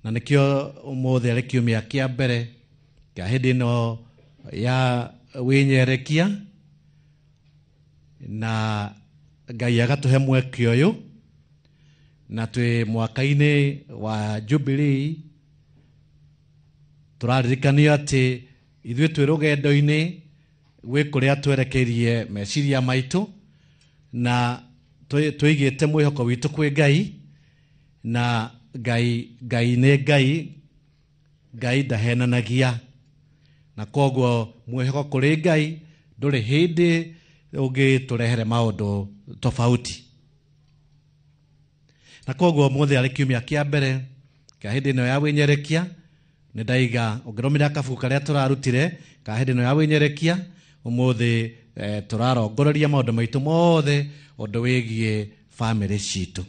Na nĩkĩo ũmũthĩ arĩ kiumia kĩa mbere kĩa hĩndĩ ĩno ya wĩnyerekia, na Ngai agatũhe mweke ũyũ, na twĩ mwaka-inĩ wa Jubilee. Tũraririkanio atĩ ithuĩ twĩ rũgendo-inĩ gwĩ kũrĩa twerekeirie meciria maitũ, na tũigĩte mwĩhoko witũ kwĩ Ngai, na Ngai nĩ Ngai, Ngai ndahenanagia, na koguo mwĩhoko kũrĩ Ngai ndũrĩ hĩndĩ ũngĩtũrehere maũndũ tofauti. Na koguo ũmũthĩ arĩ kiumia kĩa mbere kĩa hĩndĩ ĩno ya wĩnyerekia, nĩ ndaiga ũngĩrũmĩrĩra kabuku karĩa tũrarutire ka hĩndĩ ĩno ya wĩnyerekia, ũmũthĩ tũrarongoreria maũndũ maitũ mothe ũndũ wĩgiĩ bamĩrĩ citũ,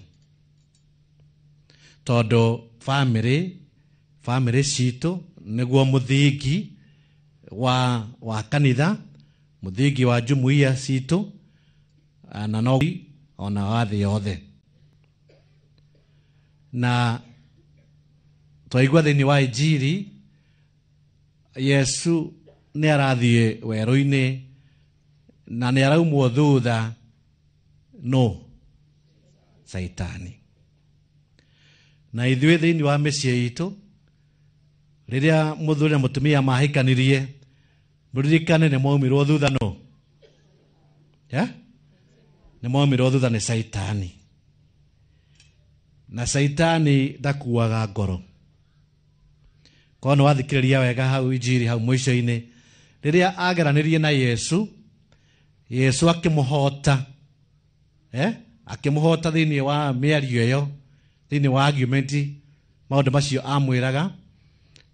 tondũ bamĩrĩ citũ nĩguo mũthingi wa kanitha, mũthingi wa jumuiya citũ, na no ona wa thĩ yothe. Na twaigua thĩinĩ wa Injiri, Yesu nĩ arathiĩ werũ-inĩ na nĩ araumwo thutha no Saitani. Na ithuĩ thĩinĩ wa mĩciĩ itũ, rĩrĩa mũthuri na mũtumia mahikanirie, mũririkane nĩ maumirwo thutha no? Yeah? Nĩ maumirwo thutha nĩ Saitani. Na Saitani ndakuaga ngoro. Korwo nĩ wathikĩrĩria wega hau Injiri hau mũico-inĩ, rĩrĩa ageranirie na Yesu, Yesu akĩmũhota. Akĩmũhota thĩinĩ wa mĩario ĩyo, thĩinĩ wa argument, maũndũ macio amwĩraga.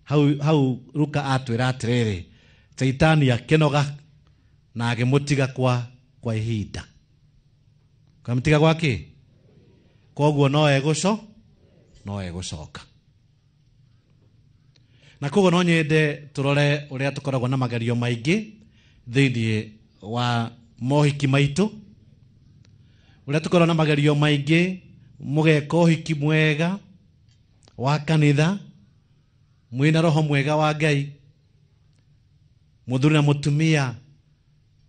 Hau Luka atwĩra atĩrĩrĩ, Saitani akĩnoga na agĩmũtiga kwa ihinda. Kamũtiga gwa kĩ? Koguo no egũcoka. Na koguo no nyende tũrore ũrĩa tũkoragwo na magerio maingĩ thĩinĩ wa mohiki maitũ, ũrĩa tũkoragwo na magerio maingĩ, mũgeka ũhiki mwega wa kanitha, mwĩna roho mwega wa Ngai, mũthuri na mũtumia,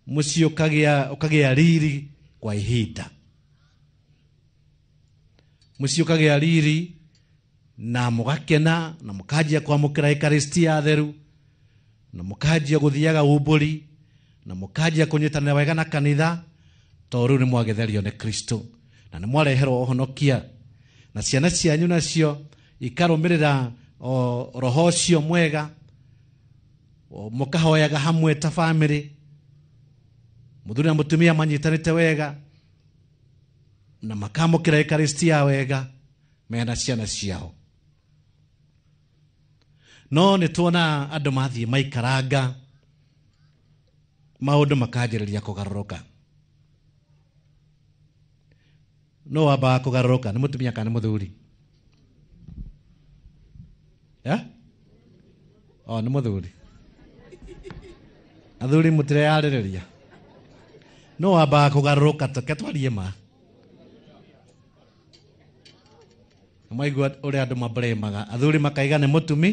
mũciĩ ũkagĩa riri kwa ihinda, mũciĩ ũkagĩa riri na mũgakena na mũkanjia kwamũkĩra Ekaristia theru, na mũkanjia gũthiaga umbũri, na mũkanjia kũnyitanĩra wega na kanitha, tondũ rĩu nĩ mwagĩtherio nĩ Kristo na nĩ mwareherwo ũhonokia, na ciana cianyu nacio ikarũmĩrĩra o roho ũcio mwega, mũkahoyaga hamwe ta bamĩrĩ, mũthuri na mũtumia manyitanĩte wega na makamũkĩra Ekaristia wega mena ciana ciao. No nĩ tuona andũ mathiĩ maikaranga, maũndũ makanjĩrĩria kũgarũrũka. No wambaga kũgarũrũka nĩ mũtumia kana nĩ mũthuri? O nĩ mũthuri. Athuri mũtireyarĩrĩria. No wambaga kũgarũrũka, tũke twarie ma. Mwaigua ũrĩa andũ mabremaga, athuri makaiga nĩ mũtumi,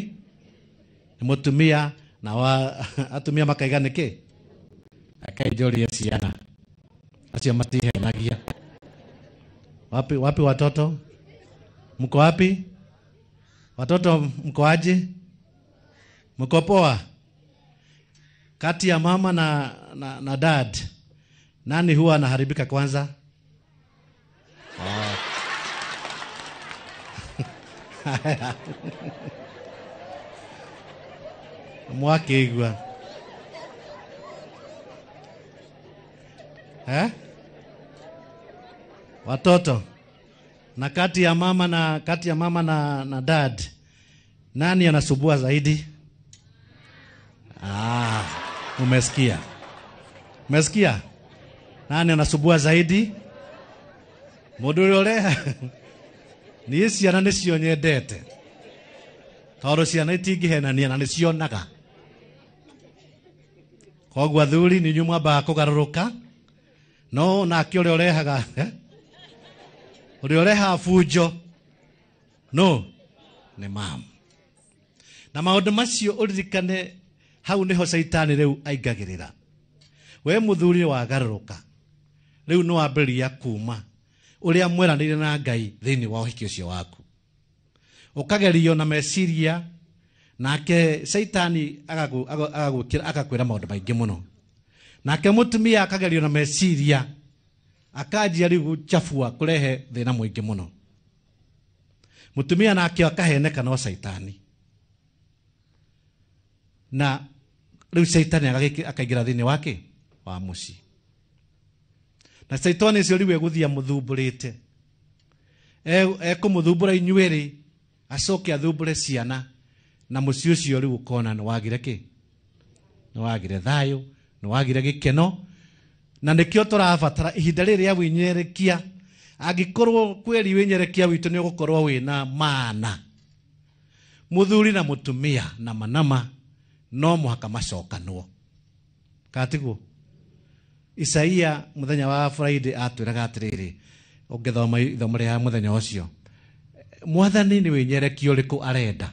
nĩ mũtumia, na wa atumia makaiga nĩ kĩ? Akainjũrie ciana. Acio matihenagia. Wapi watoto? Mko wapi? Watoto mko aje? Mko poa? Kati ya mama na dad, nani huwa anaharibika kwanza? Mwakĩigua. Watoto. Na kati ya mama na dad, nani anasubua zaidi? Umesikia. Umesikia? Nani anasubua zaidi? Mũndũ ũrĩa ũreha. Niĩ ciana nĩcio nyendete. Tondũ ciana itingĩhenania na nĩcionaga. Koguo athuri nĩ inyuĩ mwambaga kũgarũrũka, no nake ũrĩa ũrehaga, ũrĩa ũrehaga bunjo, no Nĩ mamu. Na maũndũ macio ũririkane hau nĩho caitani rĩu aingagĩrĩra. We mũthuri wagarũrũka rĩu nĩ wambĩrĩria kuma ũrĩa mweranĩire na Ngai thĩinĩ wa ũhiki ũcio waku. Ũkagerio na meciria nake caitani agagwĩkĩra agakwĩra maũndũ maingĩ mũno. Nake mũtumia akagerio na meciria akanjia rĩu gũchafua kũrehe thĩna mũingĩ mũno. Mũtumia nake akaheneka no caitani. Na rĩu caitani akaingĩra thĩinĩ wake wa mũciĩ. Na caitani ũcio rĩu egũthiĩ amũthumbũrĩte. Ekũmũthumbũra inyuĩrĩ acoke athumbũre ciana na mũciĩ ũcio rĩu ũkona nĩ wagire kĩ? Nĩ wagire thayũ, nĩ wagire gĩkeno. Na nĩkĩo tũrabatara ihinda rĩrĩ rĩa wĩnyerekia. Angĩkorwo kweri wĩnyerekia witũ nĩ ũgũkorwo wĩna maana, mũthuri na mũtumia na manama no mũhaka macokanwo. Katiguo Isaia mũthenya wa Friday atwĩraga atĩrĩrĩ, ũngĩthoma ithomo rĩa mũthenya ũcio, Mwathani nĩ wĩnyerekia ũrĩkũ arenda?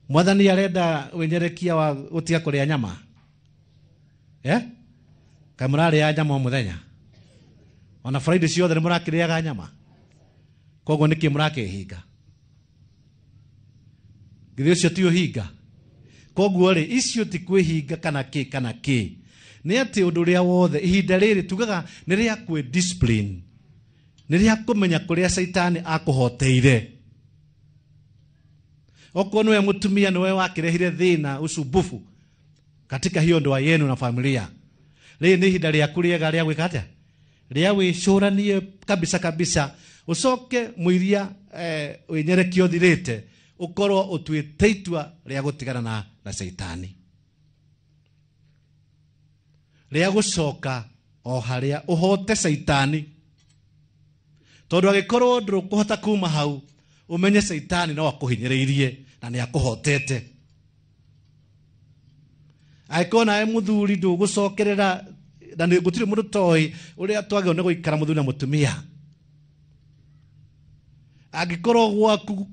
Mwathani arenda wĩnyerekia wa gũtiga kũrĩa nyama? Kaĩ mũrarĩa nyama o mũthenya? Ona Friday ciothe nĩ mũrakĩrĩaga nyama? Koguo nĩkĩ mũrakĩhinga? Githĩ ũcio ti ũhinga? Koguo rĩ, icio ti kwĩhinga kana kĩ kana kĩ. Nĩ atĩ ũndũ ũrĩa wothe ihinda rĩrĩ tugaga nĩ rĩa kwĩ discipline. Nĩ rĩa kũmenya kũrĩa caitani akũhoteire. Okorwo nĩwe mũtumia nĩwe wakĩrehire thĩna usumbufu katika hiyo ndoa yenu na familia, rĩrĩ nĩ ihinda rĩaku rĩega rĩa gwĩka atĩa? Rĩa wĩcũranie kabisa kabisa, ũcoke mũiria wĩnyerekia ũthirĩte ũkorwo ũtuĩte itua rĩa gũtigana na caitani, rĩa gũcoka o harĩa ũhote caitani. Tondũ angĩkorwo ndũkũhota kuma hau, ũmenye caitani no akũhinyĩrĩirie na nĩ akũhotete. Angĩkorwo nawe mũthuri ndũgũcokerera, na nĩ gũtirĩ mũndũ toĩ ũrĩa twagĩrĩirwo nĩ gũikara mũthuri na mũtumia. Angĩkorwo gwaku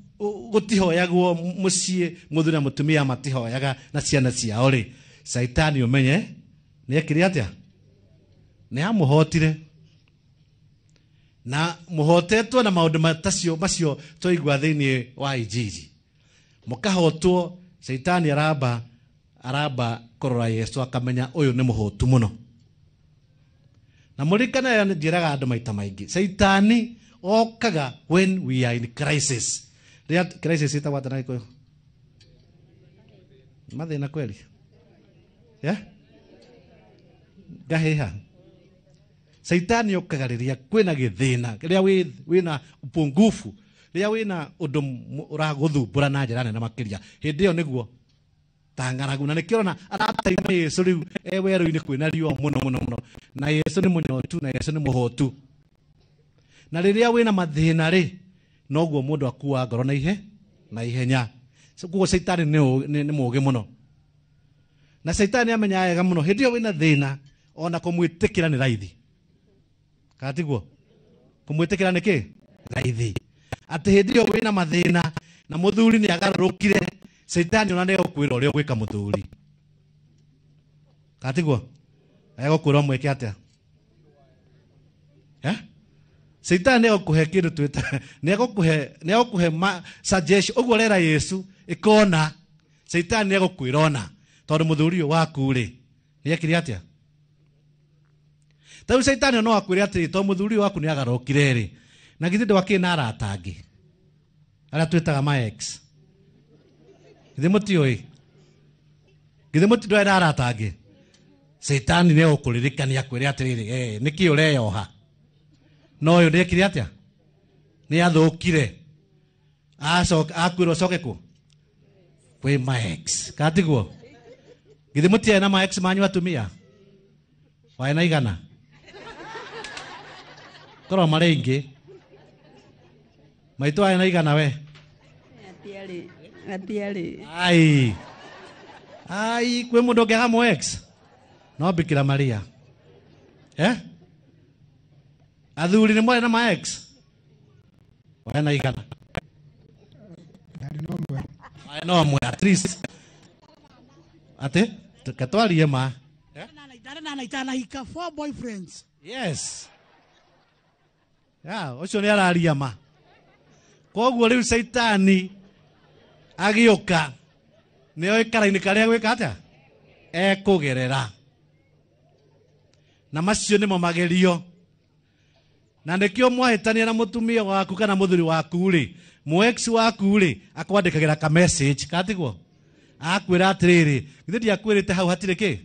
gũtihoyagwo mũciĩ, mũthuri na mũtumia matihoyaga na ciana ciao rĩ, caitani ũmenye nĩ ekire atĩa? Nĩ amũhotire. Na mũhotetwo na maũndũ matacio macio twaigua thĩinĩ wa Injiri. Mũkahotwo, caitani aramba kũrora Yesu akamenya ũyũ nĩ mũhotu mũno. Na mũririkane njĩraga andũ maita maingĩ, caitani okaga when we are in crisis. Rĩrĩa crisis ĩtagwo atĩa na Gĩkũyũ? Mathĩna kweli? Yeah? Ngahĩha. Caitani okaga rĩrĩa kwĩna gĩthĩna, rĩrĩa wĩna upungufu, rĩrĩa wĩna ũndũ ũragũthumbũra na njĩra nene makĩria, hĩndĩ ĩyo nĩguo ta ng'aragu. Na nĩkĩo ũrona arataima Yesu rĩu e werũ-inĩ kwĩna riũa mũno mũno mũno, na Yesu nĩ mũnyotu na Yesu nĩ mũhotu. Na rĩrĩa wĩna mathĩna rĩ, noguo mũndũ akua ngoro na na ihenya. Koguo caitani nĩ mũũgĩ mũno. Na caitani amenyaga wega mũno hĩndĩ ĩyo wĩna thĩna, ona kũmwĩtĩkĩra nĩ raithi. Kana tiguo? Kũmwĩtĩkĩra nĩ kĩ? Raithi. Atĩ hĩndĩ ĩyo wĩna mathĩna na mũthuri nĩ agarũrũkire, caitani ona nĩ egũkwĩra ũrĩa ũgwĩka mũthuri. Kana tiguo? Egũkwĩra ũmwĩke atĩa? Caitani nĩ egũkũhe kĩndũ twĩta, nĩ egũkũhe suggestion. Ũguo ũrera Yesu ĩkona, caitani nĩ egũkwĩra ona, tondũ mũthuri ũyũ waku rĩ, nĩ ekire atĩa? Ta rĩu caitani no akwĩre atĩrĩ, tondũ mũthuri ũyũ waku nĩ agarũrũkire rĩ, na githĩ ndwakĩrĩ na arata angĩ arĩa twĩtaga ma ex? Githĩ mũtiũĩ? Githĩ ndwarĩ na arata angĩ? Caitani nĩ egũkũririkania akwĩre atĩrĩrĩ, nĩkĩ ũreyoha? No ũyũ nĩ ekire atĩa? Nĩ athũkire. Acoka akwĩrwo acoke kũ? Kwĩ ma ex. Kana tiguo? Githĩ mũtiarĩ na ma ex manyu atumia? Warĩ na igana? Korwo marĩ aingĩ. Maitũ warĩ na igana we? Atiarĩ. Atiarĩ. Ai. Ai, kwĩ mũndũ ũngĩaga mũ ex? No Bikira Maria. Athuri nĩ mwarĩ na ma ex? Warĩ na igana? No mwe. No mwe at least. Ate katwarie ma. Ndarĩ na itanahika 4 boyfriends. Yes. Ya, ucio ni araria ma. Koguo riu Shaitani agĩũka nĩoĩ karaini karĩa gwĩka atĩa ekũgerera, na macio nĩmo magerio. Na nĩkĩo mwahĩtania na mũtumia waku kana mũthuri waku rĩ, mũ ex waku rĩ, akwandĩkagĩra ka message katiguo, akwĩra atĩrĩrĩ, githĩ ndiakwĩrĩte hau hatirĩ kĩ,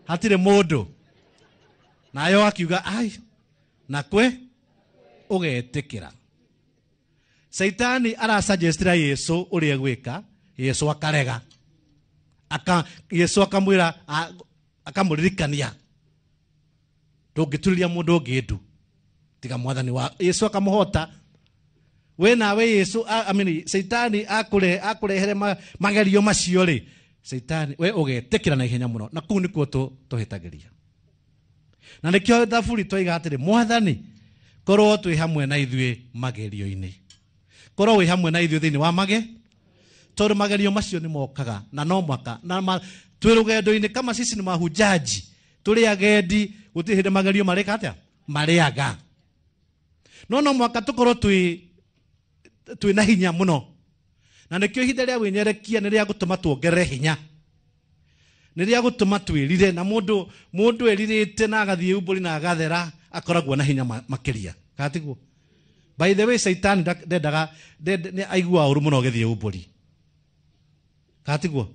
hatirĩ mũndũ, nayo akiuga ai na kwĩ ũgetĩkĩra. Shaitani arasuggestira Yesu ũrĩa gwĩka, Yesu akarega. Yesu akamwĩra, akamũririkania ndũngĩturĩria mũndũ ũngĩ ndu tiga mwathani wa Yesu akamũhota. We nawe Yesu, I mean, Shaitani akũrehere magerio macio rĩ, Shaitani we ũgetĩkĩra na ihenya mũno, na kũu nĩkuo tũhĩtagĩria. Na nĩkĩo thaburi twaiga atĩrĩ, mwathani korwo twĩ hamwe na ithuĩ magerio-inĩ, korwo wĩ hamwe na ithuĩ thĩinĩ wa mage, tondũ magerio macio nĩ mokaga na no mwaka na twĩ rũgendo-inĩ kama sisi ni mahujaji, tũrĩ agendi, gũtirĩ hĩndĩ magerio marĩka atĩa marĩaga, no mwaka tũkorwo twĩ na hinya mũno. Na nĩkĩo ihinda rĩa wĩnyerekia nĩ rĩa gũtũma tuongerere hinya, nĩ rĩa gũtũma twĩrire, na mũndũ erirĩte na agathiĩ umbũri na agathera akoragwo na hinya makĩria, katiguo. By the way, Shaitani ndendaga, nĩ aiguaga ũru mũno ũgĩthiĩ umbũri, katiguo.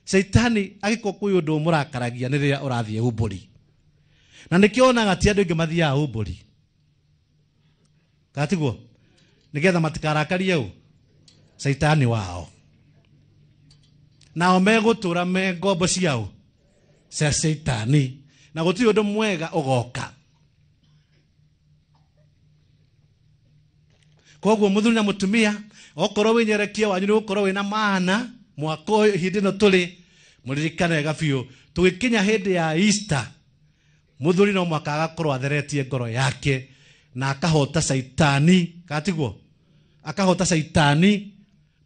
Shaitani agĩkorwo kwĩ ũndũ ũmũrakaragia nĩ rĩrĩa ũrathiĩ umbũri, na nĩkĩo onaga ti andũ aingĩ mathiaga umbũri, katiguo, nĩgetha matikarakarie ũ Shaitani wao, nao megũtũra me ngombo ciao cia Shaitani, na gũtirĩ ũndũ mwega ũgoka. Koguo mũthuri na mũtumia, okorwo wĩnyerekia wanyu nĩ gũkorwo wĩna maana mwaka ũyũ hĩndĩ ĩno tũrĩ, mũririkane wega biũ, tũgĩkinya hĩndĩ ya Easter, mũthuri no mwaka agakorwo atheretie ngoro yake na akahota Shaitani, katiguo, akahota Shaitani,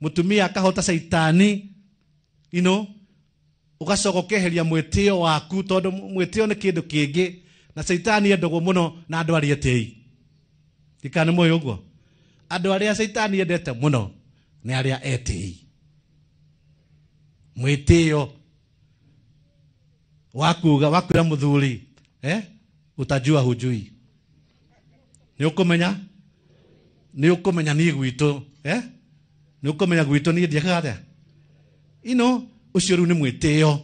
mũtumia akahota Shaitani, ino ũgacoka ũkeheria mwĩtĩo waku, tondũ mwĩtĩo nĩ kĩndũ kĩngĩ, na Shaitani endagwo mũno na andũ arĩa etĩi. Ndikana nĩ mũĩ ũguo, andũ arĩa Shaitani endete mũno nĩ arĩa etĩi. Mwĩtĩo wakuga wakwĩra mũthuri, utajua hujui, nĩ ũkũmenya, nĩ ũkũmenya niĩ gwitũ, nĩ ũkũmenya gwitũ niĩ ndiekaga atĩa, ino ũcio rĩu nĩ mwĩtĩo.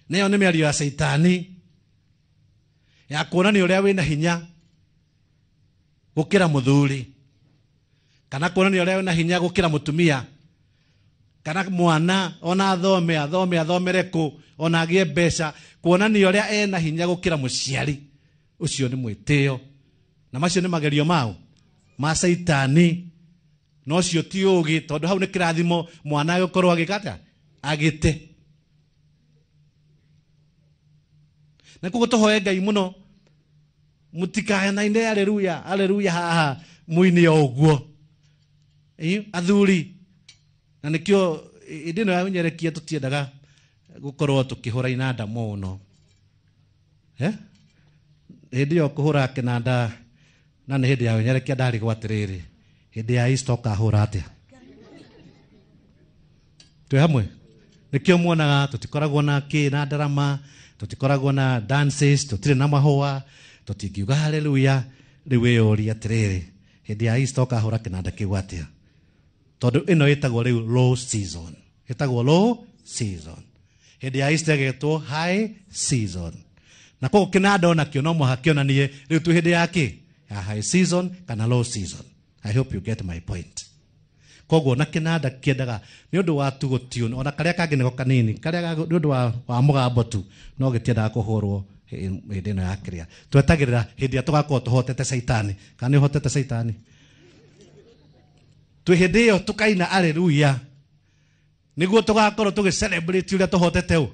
Nayo nĩ mĩario ya Shaitani ya kuonania ũrĩa wĩna hinya gũkĩra mũthuri, kana kuonania ũrĩa wĩna hinya gũkĩra mũtumia, kana mwana ona athome athome athomere kũ, ona agĩe mbeca, kuonania ũrĩa ena hinya gũkĩra mũciari. Ũcio nĩ mwĩtĩo, na macio nĩ magerio mao ma Shaitani. No ũcio ti ũgĩ, tondũ hau nĩ kĩrathimo mwana agĩkorwo agĩka atĩa, agĩte. Na koguo tũhoe Ngai mũno, mũtikanaine haleluya haleluya haha mũine o ũguo, athuri. Na nĩkĩo hĩndĩ ĩno ya ũnyerekia tũtiendaga gũkorwo tũkĩhũra inanda mũno, hĩndĩ ĩyo kũhũra kĩnanda na nĩ hĩndĩ ya ũnyerekia ndarigwo atĩrĩrĩ, hĩndĩ ya Easter ũkahũra atĩa? Twĩ hamwe? Nĩkĩo muonaga tũtikoragwo na kĩ na ndarama, tũtikoragwo na dances, tũtirĩ na mahũa, tũtingiuga haleluya. Rĩu wĩyũrie atĩrĩrĩ, hĩndĩ ya Easter ũkahũra kĩnanda kĩu atĩa? Tondũ ĩno ĩtagwo rĩu low season, ĩtagwo low season. Hĩndĩ ya Easter ĩgetwo high season. Na koguo kĩnanda onakĩo no mũhaka kĩonanie rĩu twĩ hĩndĩ ya kĩ, ya high season kana low season. I hope you get my point. Koguo na kĩnanda kĩendaga nĩ ũndũ wa tu gũtune, ona karĩa kangĩ nĩko kanini, karĩa nĩ ũndũ wa mũgambo tu, no gĩtiendaga kũhũrwo hĩndĩ ĩno ya kĩrĩa. Twetagĩrĩra hĩndĩ ĩrĩa tũgakorwo tũhotete Shaitani. Kana nĩ ũhotete Shaitani? Twĩ hĩndĩ ĩyo tũkaina haleluya, nĩguo tũgakorwo tũgĩ celebrate ũrĩa tũhotete ũ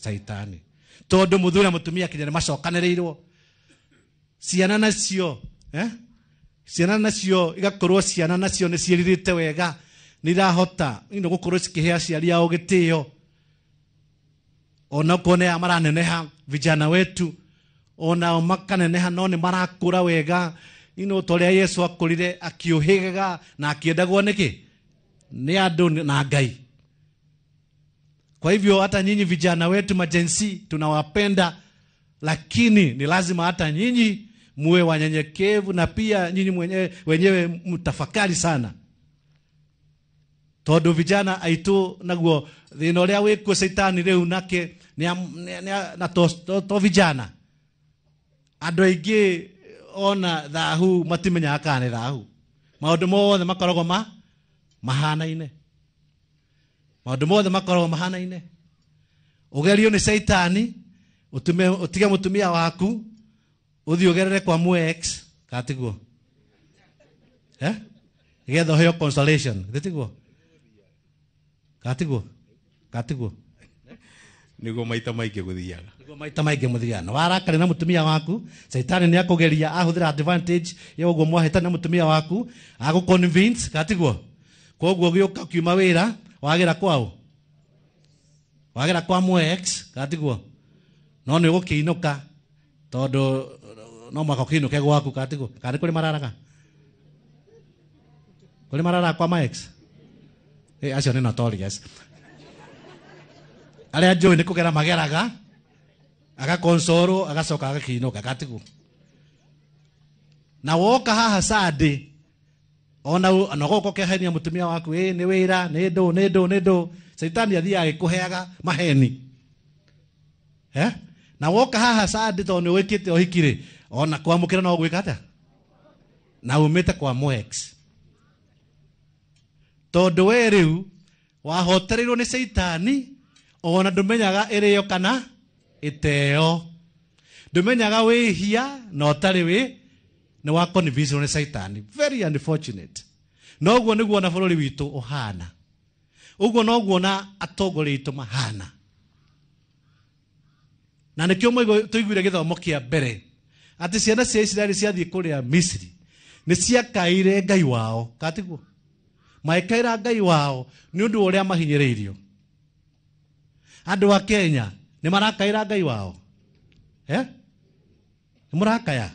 Shaitani. Tondũ mũthuri na mũtumia kinya nĩ macokanĩrĩirwo, ciana nacio, ciana nacio igakorwo ciana nacio nĩ ciĩrirĩte wega, nĩ irahota gũkorwo cikĩhe aciari ao gĩtĩo, ona okorwo nĩ aya maraneneha vijana wetu onao makaneneha no nĩ marakũra wega, ta ũrĩa Yesu akũrire akĩũhĩgaga na akĩendagwo nĩkĩ nĩ andũ na Ngai. Kwa hivyo hata nyinyi vijana wetu majensi tunawapenda, lakini ni lazima hata nyinyi muwe wanyenyekevu na pia nyinyi wenyewe mtafakari sana. Tondu vijana aitu naguo thina uria wikuo Caitani riu nake na to vijana andu aingi ona thahu matimenyaga kana nĩ thahu. Maundu mothe makoragwo mahanaine, maundu mothe makoragwo mahanaine. Ugerio nĩ Caitani utige mutumia waku uthi ugerere kwa mu ex katiguo, getha uheo consolation githĩ katiguo katiguo niguo maita maingĩ gũthiaga, niguo maita maingĩ mũthiaga. Na warakare na mutumia waku, Caitani nĩ akũgeria ahũthĩra advantage ya ũguo mwahĩtana na mutumia waku agũ convince katiguo. Koguo gĩũka kiuma wĩra wagĩra kwao, wagĩra kwa mu ex katiguo, no nĩ ũgũkĩinũka tondũ no mwaka ũkĩinũke gwaku katiguo. Kana kũrĩ mararaga, kũrĩ mararaga kwa ma ex? Acio nĩ notorious. Arĩa njũĩ nĩ kũgera mageraga agakonsorwo agacoka agakĩinũka katiguo. Na woka haha Sunday ona ũgoka ũkehenia mũtumia waku, nĩ wĩra nĩ ndũ nĩ ndũ nĩ ndũ. Caitani athiaga agĩkũheaga maheni. Na woka haha Sunday tondũ nĩ wĩkĩte ũhiki rĩ, ona kwamũkĩra no ũgwĩka atĩa? Na umĩte kwa mu ex. Tondũ we rĩu wahotereirwo nĩ Caitani, ona ndũmenyaga ĩrĩo kana ĩteo, ndũmenyaga wĩhia na ũtarĩ wĩ, nĩ wa convince nĩ Caitani. Very unfortunate. Noguo nĩguo na bũrũri witũ ũhana, ũguo noguo na atongoria aitũ mahana. Na nĩkĩo tũiguire gĩthomo kĩa mbere atĩ ciana cia Isiraeli ciathiĩ kũrĩa Misiri nĩ ciakaire Ngai wao katiguo, maikaira Ngai wao nĩ ũndũ wa ũrĩa mahinyĩrĩirio. Andũ a Kenya nĩ marakaira Ngai wao, nĩ mũrakaya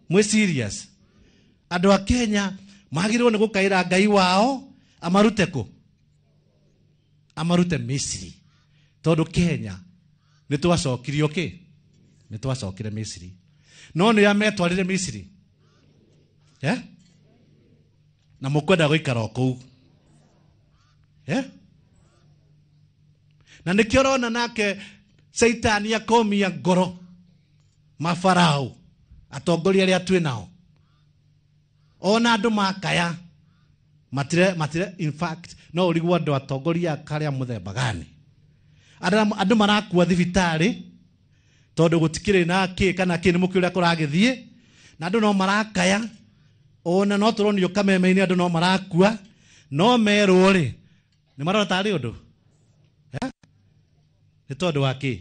mwĩ serious? Andũ a Kenya magĩrĩirwo nĩ gũkaĩra Ngai wao amarute kũ? Amarute Misiri. Tondũ Kenya nĩ twacokirio kĩ? Nĩ twacokire Misiri. No nĩ arĩa metwarire Misiri, na mũkwenda gũikara o kũu, Na nĩkĩo ũrona nake Caitani akomia ngoro mafarao atongoria arĩa twĩ nao, ona andũ makaya matire in fact no ũrigwo andũ atongoria karĩa mũthemba gani. Andũ marakua thibitarĩ tondũ gũtikĩrĩ na kĩ kana kĩ, nĩ mũkĩ ũrĩa kũragĩthiĩ, na andũ no marakaya, ona no tũronio kameme-inĩ andũ no marakua, no merwo rĩ nĩ marona tarĩ ũndũ, nĩ tondũ wa kĩ?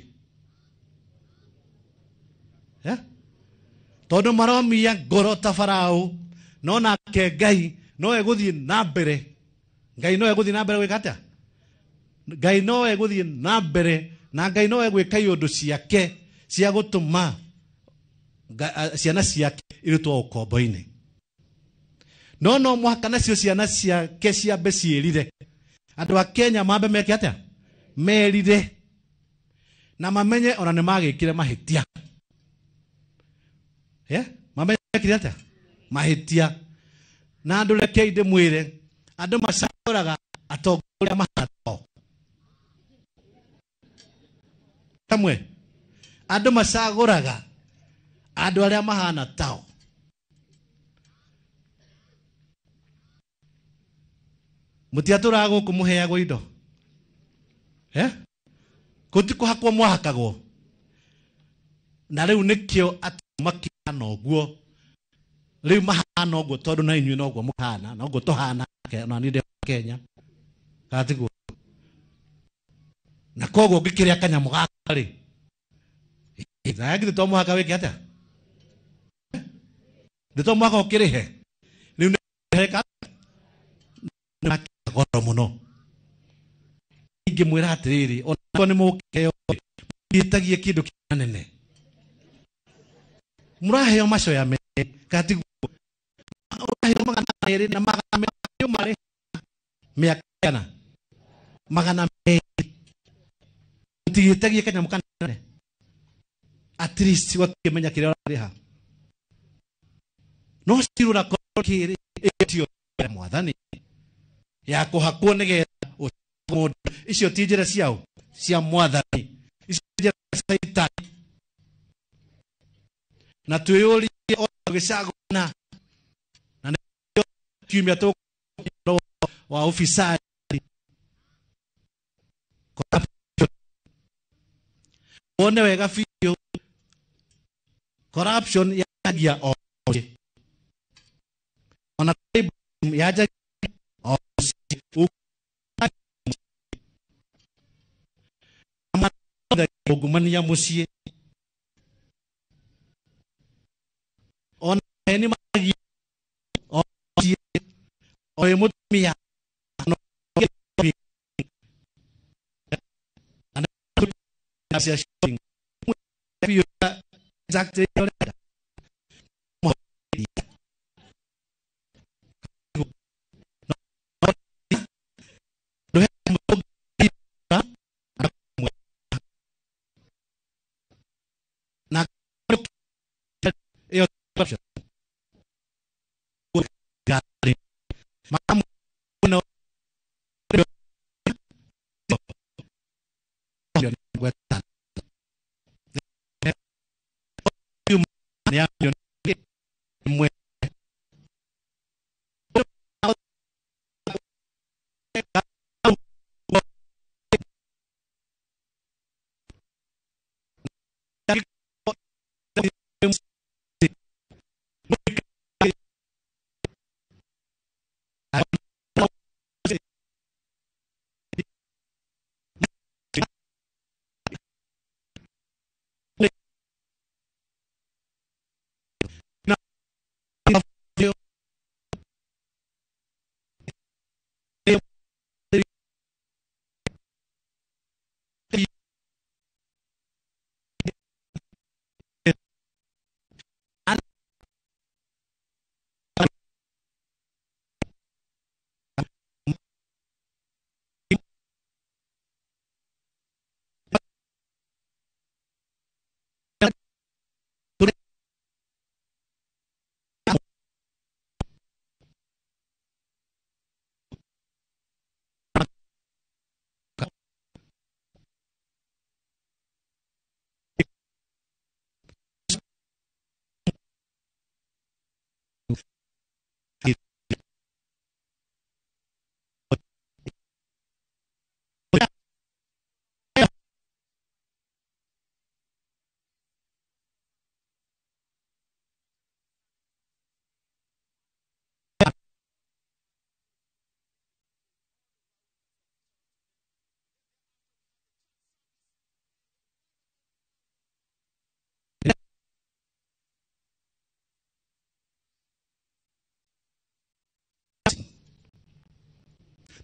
Tondũ maromia ngoro ta Farao, no nake Ngai no egũthiĩ na mbere. Ngai no egũthiĩ na mbere gwĩka atĩa? Ngai no egũthiĩ na mbere, na Ngai no egwĩka iũndũ ciake cia gũtũma ciana ciake irutwo ũkombo-inĩ. No no mũhaka nacio ciana ciake ciambe ciĩrire. Andũ a Kenya mambe meke atĩa? Merire na mamenye ona nĩ magĩkire mahĩtia. Mamenye mekire atĩa? Mahĩtia. Na andũ rekei ndĩmwĩre, andũ macagũraga atongoria mahana tao. Kamwe andũ macagũraga andũ arĩa mahana tao. Mũtiatũraga gũkũ mũheagwo indo, Kũti kũhakwo mwahakagwo. Na rĩu nĩkĩo atĩ makĩhana ũguo, rĩu mahana ũguo tondũ na inyuĩ noguo mũhana, noguo tũhana, na niĩ ndĩ wa Kenya katiguo. Na koguo ngĩkĩrĩa kanyamũ gaka rĩ, na githĩ to mũhaka wĩke atĩa? Nĩ to mũhaka ũkĩrĩhe. Rĩu nĩ goro. Mũno ingĩmwĩra atĩrĩrĩ, ona nĩ mũkĩheo, mũtiĩtagie kĩndũ kĩnene, mũraheo macoya merĩ katiguo, ũraheo 200 na 200 marĩ mĩaka igana 200, mũtigĩtagie kanyamũ kanene, at least ũgakĩmenya kĩrĩa ũrarĩha. No cirũra kĩrĩ ĩtio ya mwathani ya kũhakwo nĩgetha mũndũ, icio ti njĩra ciao cia mwathani, icio ti njĩra cia Caitani. Na twĩyũrie o tũgĩcagũrana, na nĩkĩo kiumia tũkũrwo wa ufisadi, corruption. Wone wega biũ, corruption yanjagia o mũciĩ, ona tribalism yanjagia o mũciĩ. Ungumania mũciĩ, ona heni maragia o mũciĩ, o wĩ mũtumia cia shopping biũ, exactly ũrenda. Na ĩyo corruption. Mamu- ĩmwe.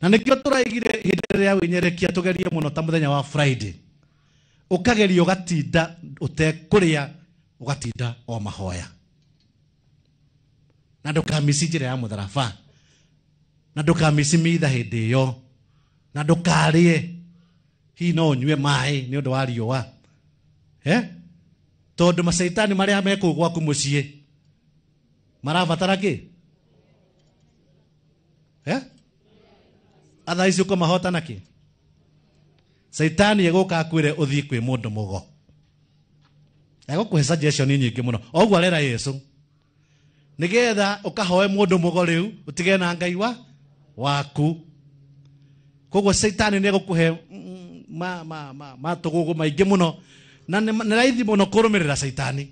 Na nĩkĩo tũraigire ihinda rĩa wĩnyerekia, tũgerie mũno ta mũthenya wa Friday, ũkageria ũgatinda ũtekũrĩa, ũgatinda o mahoya, na ndũkamici njĩra ya mũtharaba, na ndũkamici mitha hĩndĩ ĩyo, na ndũkarĩe, hihi no ũnyue maĩ nĩ ũndũ wa riũa, eh? Tondũ macaitani marĩa me kũu gwaku mũciĩ marabatara kĩ, eh? Athaa ici ũkũmahota na kĩ? Caitani egũka akwĩre ũthiĩ kwĩ mũndũ mũgo, egũkũhe suggestion nyingĩ mũno, o ũguo arera Yesu, nĩgetha ũkahoe mũndũ mũgo rĩu ũtige na Ngai wa waku. Koguo caitani nĩ egũkũhe ma ma ma matũgũgũ maingĩ mũno, na nĩ raithi mũno kũrũmĩrĩra caitani.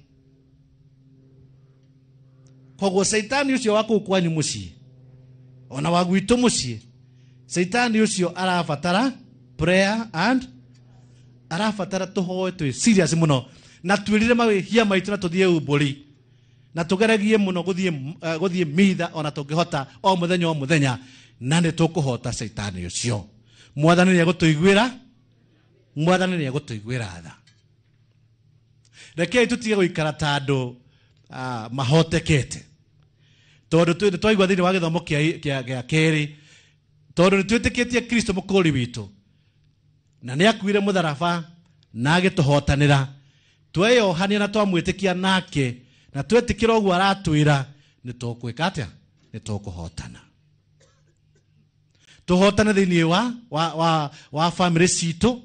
Koguo caitani ũcio wa kũu kwanyu mũciĩ, ona wa gwitũ mũciĩ, caitani ũcio arabatara prayer and arabatara tũhoe twĩ serious mũno, na twĩrire mawĩhia maitũ, na tũthiĩ umbũri, na tũgeragie mũno gũthiĩ mitha ona tũngĩhota o mũthenya o mũthenya. Na nĩ tũkũhota caitani ũcio. Mwathani nĩ egũtũiguĩra, Mwathani nĩ egũtũiguĩra tha. Rekei tũtige gũikara ta andũ mahotekete. Tondũ nĩ twaigua thĩinĩ wa gĩthomo kĩa kerĩ, tondũ nĩ twĩtĩkĩtie Kristo mũkũũri witũ, na nĩ akuire mũtharaba na agĩtũhotanĩra. Tweyohania na twamwĩtĩkia nake, na twetĩkĩra ũguo aratwĩra, nĩ tũkwĩka atĩa? Nĩ tũkũhotana. Tũhotane thĩinĩ wa family citũ,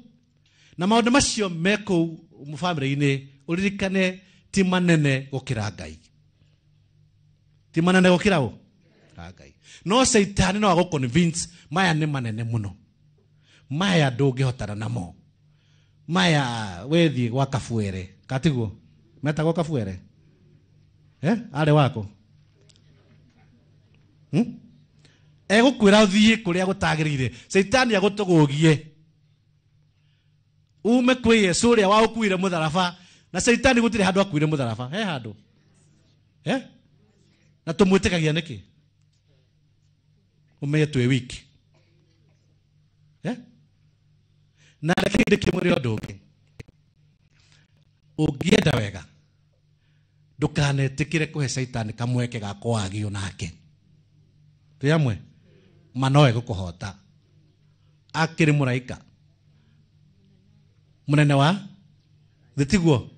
na maũndũ macio me kũu family-inĩ, ũririkane ti manene gũkĩra Ngai. Ti manene gũkĩra ũ? Ngai. No Caitani no agũ convince maya nĩ manene mũno, maya ndũngĩhotana namo, maya wethiĩ gwa kabuere, katiguo metagwo kabuere, arĩ wako, egũkwĩra ũthiĩ kũrĩa gũtagĩrĩire. Caitani agũtũgũgie ume kwĩ Yesu ũrĩa waũkuire mũtharaba. Na Caitani gũtirĩ handũ akuire mũtharaba, he handũ, Na tũmwĩtĩkagia nĩkĩ? Ũmenye twĩ wiki, Na reke ndĩkĩmwĩre ũndũ ũngĩ, ũngĩenda wega ndũkanetĩkĩre kũhe Caitani kamweke ga kwagio nake. Twĩ amwe? Ma no egũkũhota. Akĩrĩ mũraika mũnene wa thĩ, tiguo?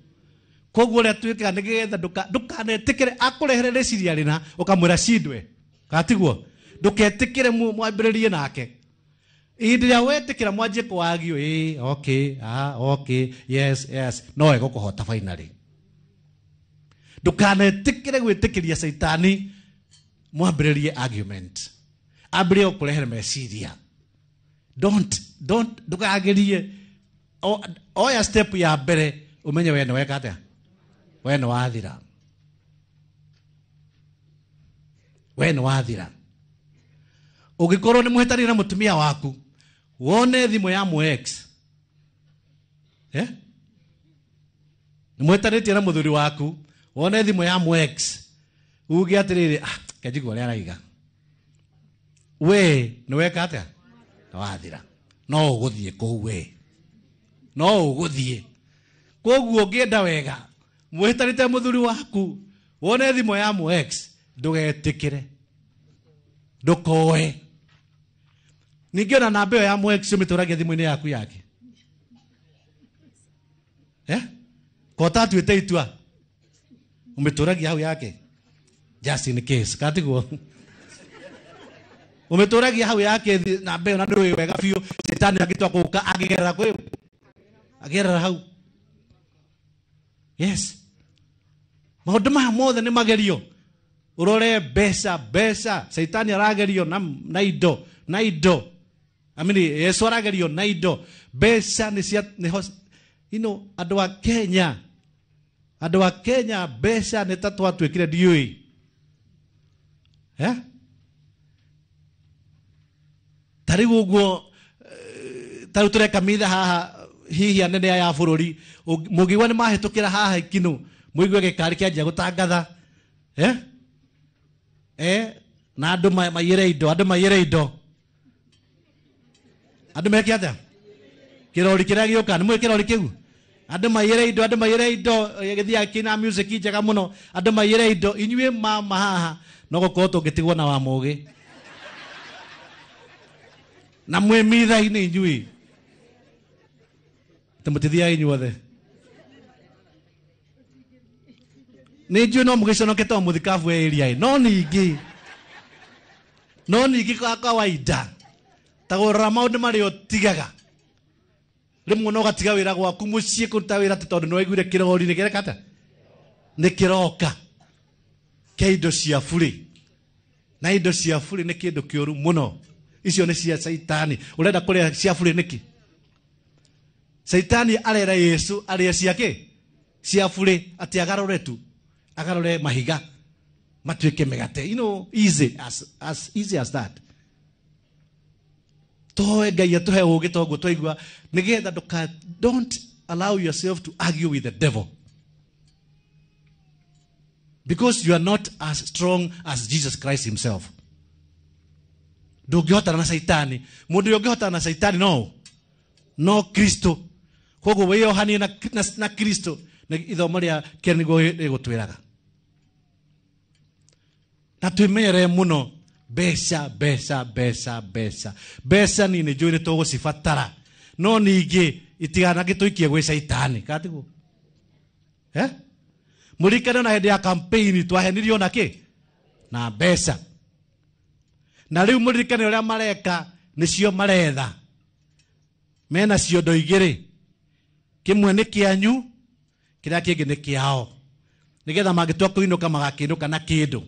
Koguo ũrĩa twĩkaga nĩgetha ndũkanetĩkĩre akũrehere rĩciria rĩna ũkamwĩra cindwe, katiguo? Ndũketĩkĩre mwambĩrĩrie nake. Ihinda rĩa wetĩkĩra mwanjie kwagio, okay, okay, yes, yes, no egũkũhota finally. Ndũkanetĩkĩre gwĩtĩkĩria Caitani mwambĩrĩrie argument, ambĩrĩrie gũkũrehere meciria. Don't, ndũkagerie. Oya step ya mbere ũmenye we nĩ weka atĩa, we nĩ wathira, we nĩ wathira. Ũngĩkorwo nĩ mũhĩtania na mũtumia waku, wone thimũ ya mũ ex, nĩ mũhĩtanĩtie na mũthuri waku, wone thimũ ya mũ ex, uge atĩrĩrĩ, kenjigua ũrĩa araiga, we nĩ weka atĩa, nĩ wathira. No ũgũthiĩ kũu, we no ũgũthiĩ. Koguo ũngĩenda wega mũhĩtanĩte mũthuri waku, wone thimũ ya mũ ex, ndũgetĩkĩre, ndũkoe. Ningĩ ona namba ĩyo ya mũ ex ũmĩtũragia thimũ-inĩ yaku yake, Kota atuĩte itua ũmĩtũragia hau yake just in case, katiguo? Ũmĩtũragia hau yake namba ĩyo, na ndũĩ wega biũ Caitani angĩtua gũka angĩgerera kwĩ agerera hau. Yes, maũndũ maya mothe nĩ magerio. Ũrore mbeca, mbeca Caitani aragerio na indo, na indo. I mean, Yesu aragerio na indo. Mbeca nĩ cia, nĩho, you know, andũ a Kenya, andũ a Kenya mbeca nĩ ta twatuĩkire ndiũĩ, Ta rĩu ũguo, ta rĩu tũreka mitha haha, hihi anene aya a bũrũri mũngĩigua nĩ mahĩtũkĩra haha ikinũ, mũigue gĩkari kĩanjia gũtangatha, Na andũ maiyĩre indo, andũ maiyĩre indo, andũ meke atĩa? Kĩrori kĩrĩa gĩũka, nĩ mũĩ kĩrori kĩu? Andũ maiyĩre indo, andũ maiyĩre indo, gĩthiaga kĩna music njega mũno, andũ maiyĩre indo. Inyuĩ mama haha no gũkorwo tũngĩtigwo na wa mũgĩ na mwĩ mitha-inĩ inyuĩ, tũmũtithiaga inyuothe. Nĩ njũĩ no mũgĩconoke tondũ mũthikabu e area ĩ, no ningĩ, no ningĩ kwa kawaida ta gũrora maũndũ marĩa ũtigaga. Rĩmwe no ũgatiga wĩra gwaku mũciĩ kũruta wĩra tondũ nĩ waiguire kĩrori nĩ kĩreka atĩa, nĩ kĩroka kĩa indo cia burĩ. Na indo cia burĩ nĩ kĩndũ kĩũru mũno. Icio nĩ cia Caitani. Ũrenda kũrĩa cia burĩ nĩkĩ? Caitani arera Yesu arĩe cia kĩ? Cia burĩ, atĩ agarũre tu, agarũre mahiga matuĩke mĩgate. You know, easy as easy as that. Toe Ngai atũhe ũũgĩ toguo twaigua, nĩgetha ndũka, don't allow yourself to argue with the devil, because you are not as strong as Jesus Christ himself. Ndũngĩhotana na caitani. Mũndũ ũrĩa ũngĩhotana na caitani no Kristo. Koguo wĩyohanie na Kristo, na ithomo rĩa kerĩ nĩguo rĩgũtwĩraga. Na twĩmenyerere mũno mbeca, mbeca, mbeca, mbeca. Mbeca niĩ nĩ njũĩ nĩ tũgũcibatara, no ningĩ itiganagĩtũikie gwĩ caitani. Kana tiguo? Mũririkane na hĩndĩ ya campaign twahenirio na kĩ? Na mbeca. Na rĩu mũririkane ũrĩa mareka nĩcio maretha. Mena ciondo igĩrĩ, kĩmwe nĩ kĩanyu, kĩrĩa kĩngĩ nĩ kĩao, nĩgetha mangĩtua kũinũka magakĩinũka na kĩndũ.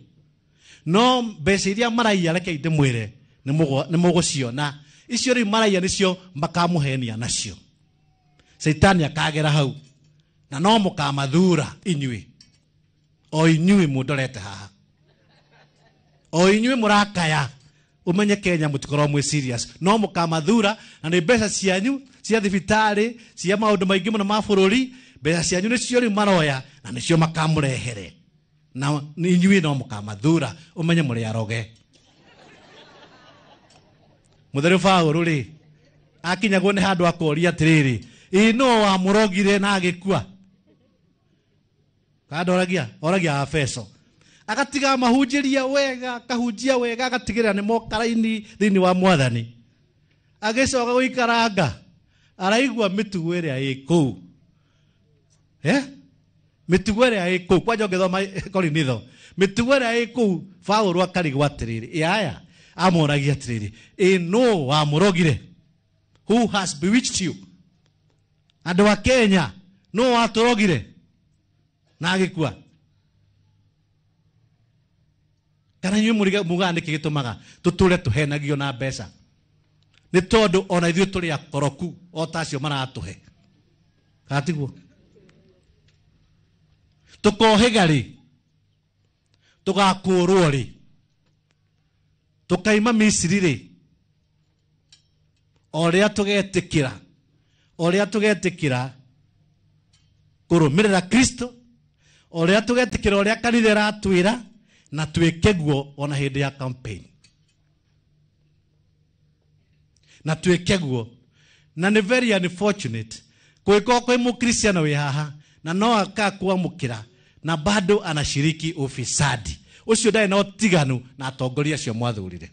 No mbeca iria maraiya, reke ndĩmwĩre, nĩ mũgũciona. Icio rĩu maraiya nĩcio makamũhenia nacio. Caitani akagera hau, na no mũkamathura inyuĩ, o inyuĩ mũndorete haha, o inyuĩ mũrakaya. Umenye Kenya mũtikorwo mwĩ serious, no mũkamathura. Na nĩ mbeca cianyu cia thibitarĩ, cia maũndũ maingĩ mũno ma bũrũri. Mbeca cianyu nĩcio rĩu maroya, na nĩcio makamũrehere, na inyuĩ no mũkamathura. Umenye mũrĩ aroge. Mũtheru Paũlũ rĩ, akinyagwo nĩ handũ akoria atĩrĩrĩ, ĩ no wamũrogire na agĩkua? Kana ndoragia? Oragia Afeso. Agatiga mahunjĩria wega, akahunjia wega, agatigĩrĩra nĩ moka raini thĩinĩ wa Mwathani. Agĩcoka gũikaranga, araigua mĩtugo ĩrĩa ĩ kũu. Mĩtugo ĩrĩa ĩ kũu, kwanja ũngĩthoma Korinitho, mĩtugo ĩrĩa ĩ kũu, Paũlũ akarigwo atĩrĩrĩ, ĩ aya, amoragia atĩrĩrĩ, ĩ nũ wamũrogire? Who has bewitched you? Andũ a Kenya, nũ watũrogire na agĩkua? Kana inyuĩ mugaga nĩkĩ gĩtũmaga tũtũre tũhenagio na mbeca? Nĩ tondũ ona ithuĩ tũrĩ akoroku o ta acio maratũhe. Kana tiguo? Tũkohĩga rĩ, tũgakũrwo rĩ, tũkaima Misiri rĩ, o rĩrĩa tũgetĩkĩra, o rĩrĩa tũgetĩkĩra kũrũmĩrĩra Kristo, o rĩrĩa tũgetĩkĩra ũrĩa kanitha ĩratwĩra, na twĩke guo ona hĩndĩ ya campaign. Na twĩke guo. Na nĩ very unfortunate kũngĩkorwo kwĩ mũkristiano wĩ haha na no akakwamũkĩra na bado anashiriki ufisadi. Ũcio ndarĩ na ũtiganu na atongoria acio mwathurire.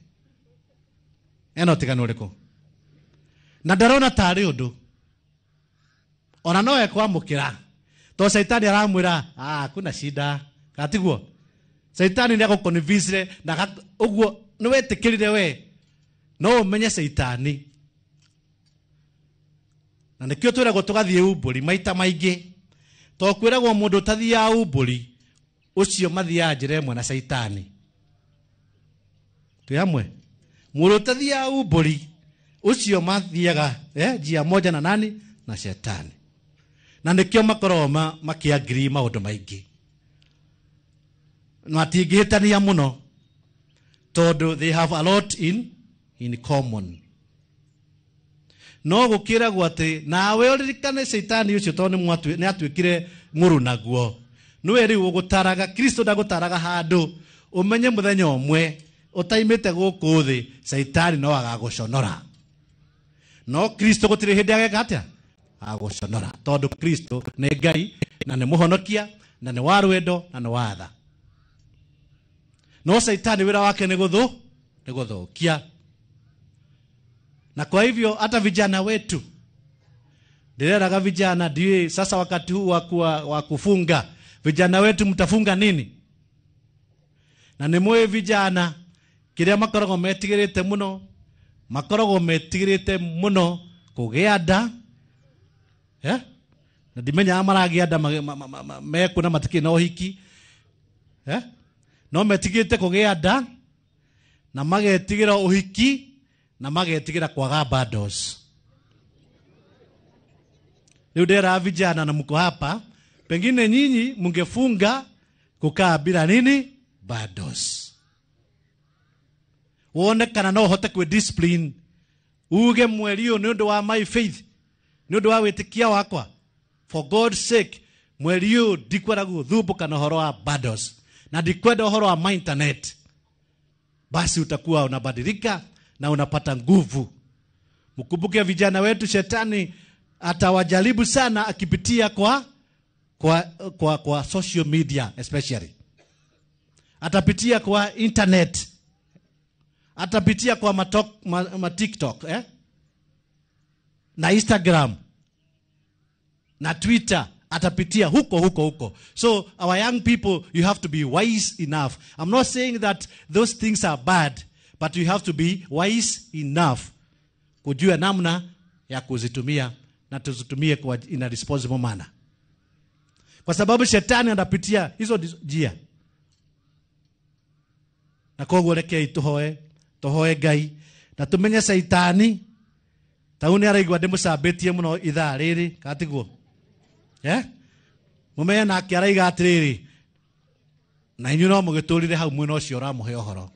Ena ũtiganu ũrĩkũ? Na ndarona tarĩ ũndũ. Ona no ekwamũkĩra. To caitani aramwĩra, kuna shida. Kana tiguo? Caitani nĩ agũconvince na ũguo nĩ wetĩkĩrire we. No ũmenye caitani. Na nĩkĩo twĩragwo tũgathiĩ umbũri maita maingĩ. To kwĩragwo mũndũ ũtathiaga umbũri, ũcio mathiaga njĩra ĩmwe na caitani. Twĩ hamwe? Mũndũ ũtathiaga umbũri, ũcio mathiaga, njia moja na nani? Na shetani. Na nĩkĩo makoragwo makĩagree maũndũ maingĩ. Matingĩhĩtania mũno, tondũ they have a lot in common. No gũkĩragwo atĩ nawe ũririkane caitani ũcio tondũ nĩ atuĩkire ng'ũrũ naguo. Nĩwe rĩu ũgũtaraga, Kristo ndagũtaraga handũ, ũmenye mũthenya ũmwe ũtaimĩte gũkũ thĩ, caitani no agagũconora. No Kristo gũtirĩ hĩndĩ ageka atĩa? Agũconora. Tondũ Kristo nĩ Ngai, na nĩ mũhonokia, na nĩ wa rwendo, na nĩ wa tha. No caitani wĩra wake nĩ gũthũkia. Na kwa hivyo hata vijana wetu, ndĩreraga vijana, ndiĩ sasa wakati huu wa kufunga, vijana wetu mtafunga nini? Na nĩ mũĩ vijana kĩrĩa makoragwo metigĩrĩte mũno, makoragwo metigĩrĩte mũno kũgĩa nda. Na ndimenyaga maragĩa nda mekũ na matikĩrĩ na ũhiki. No metigĩrĩte kũgĩa nda, na magetigĩra ũhiki, na magetigĩra kwaga bundles. Rĩu ndĩrera vijana na mko hapa, pengine nyinyi mungefunga kukaa bila nini? Bundles. Wone kana no ũhote kwĩ discipline, uge mweri ũyũ nĩ ũndũ wa my faith, nĩ ũndũ wa wĩtĩkia wakwa. For God's sake, mweri ũyũ ndikwenda gũthumbũka na ũhoro wa bundles, na ndikwenda ũhoro wa ma internet. Basi utakuwa unabadilika na unapata nguvu. Mkumbuke vijana wetu, shetani atawajaribu sana akipitia kwa social media especially. Atapitia kwa internet. Atapitia kwa ma TikTok, na Instagram na Twitter. Atapitia huko huko huko. So our young people, you have to be wise enough. I'm not saying that those things are bad, but you have to be wise enough kujua namna ya kuzitumia na tuzitumie kwa in a responsible manner. Kwa sababu shetani anapitia hizo njia. Na koguo rekei tuhoe Ngai na tumenye Saitani tauni araigua ndimucambĩtie mũno ithaa rĩrĩ katiguo. Mumenye nake araiga atĩrĩrĩ, na inyuĩ no mũgĩtũrire hau mwena ũcio ũramũhe ũhoro.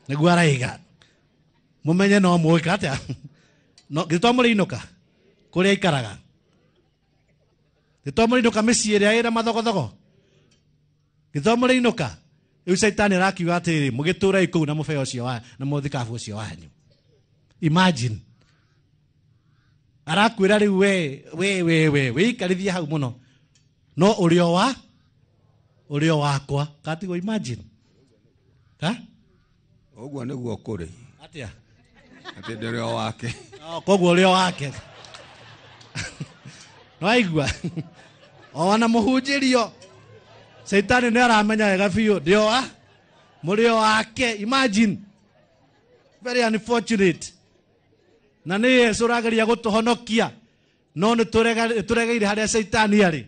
Nĩguo araiga. Mumenye no mũĩka atĩa? No githĩ to mũrĩinũka kũrĩa aikaraga? Githĩ to mũrĩinũka mĩciĩ ĩrĩa ĩna mathogothogo? Githĩ to mũrĩinũka? Rĩu Saitani arakiuga atĩrĩrĩ, mũgĩtũrei kũu na mũbeo ũcio wa na mũthikabu ũcio wanyu. Imagine. Arakwĩra rĩu we wĩikarithie hau mũno, no ũrĩo wakwa. Katigwo imagine. Ha? Ũguo nĩguo kũrĩ. Atĩa? Atĩ ndĩrĩ o wake. Koguo ũrĩo wake. Nĩwaigua? Ona mũhunjĩrio Saitani nĩ aramenya wega biũ ndĩo wa mũrĩo wake. Imagine. Very unfortunate. Na nĩ Yesu ũrageria gũtũhonokia, no nĩ tũregeire harĩa Saitani arĩ.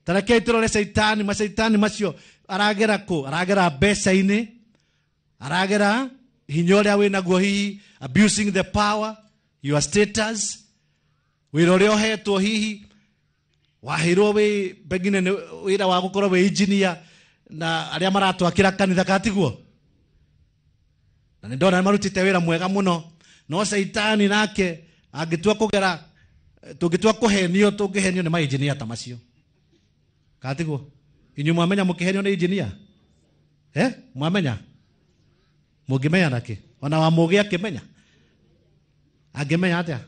Tarekei tũrore Saitani, macaitani macio aragera kũ? Aragera mbeca-inĩ, aragera hinya ũrĩa wĩnaguo, hihi abusing the power, your status, wĩra ũrĩa ũhetwo, hihi waheirwo wĩ pengine nĩ wĩra wa gũkorwo wĩ engineer na arĩa maratwakĩra kanitha katiguo. Na nĩ ndona marutĩte wĩra mwega mũno, no Saitani nake angĩtua kũgera, tũngĩtua kũhenio, tũngĩhenio nĩ mainjinia ta macio katiguo. Inyuĩ mwamenya mũkĩhenio nĩ engineer? Mwamenya? Mũngĩmenya nakĩ? Ona wa mũgĩ akĩmenya? Angĩmenya atĩa?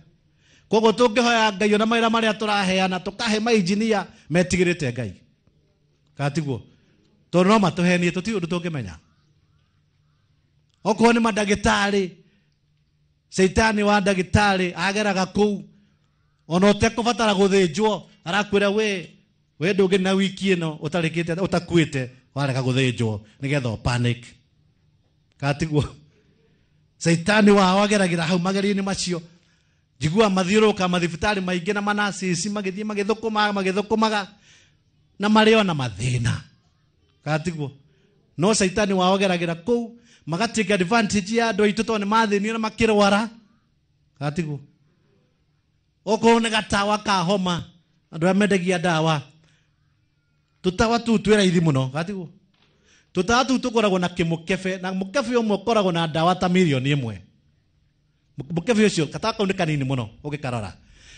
Koguo tũngĩhoya Ngai ona mawĩra marĩa tũraheana tũkahe mainjinia metigĩrĩte Ngai katiguo, tondũ no matũhenie, tũtirĩ ũndũ tũngĩmenya. Okorwo nĩ mandagĩtarĩ, Saitani wa ndagĩtarĩ ageraga kũu ona ũtekũbatara gũthĩnjwo, arakwĩra we ndũngĩ na wiki ĩno ũtarĩkĩte ũtakuĩte, warega gũthĩnjwo nĩgetha ũ panic katiguo. Saitani wao ageragĩra hau magerio-inĩ macio. Njiguaga mathiũrũrũka mathibitarĩ maingĩ na manacĩci magĩthiĩ magĩthũkũmaga na marĩ ona mathĩna katiguo. No Saitani wao ageragĩra kũu magatake advantage ya andũ aitũ tondũ nĩ mathĩnio na makĩrwara katiguo. Okorwo nĩ gatawa ka homa, andũ arĩa mendagia ndawa, tũtawa tũu twĩ raithi mũno katiguo. Tũtawa tũu tũkoragwo na kĩmũkebe, na mũkebe ũmwe ũkoragwo na ndawa ta mirioni ĩmwe. Mũkebe ũcio, gatawa kau nĩ kanini mũno ũngĩkarora.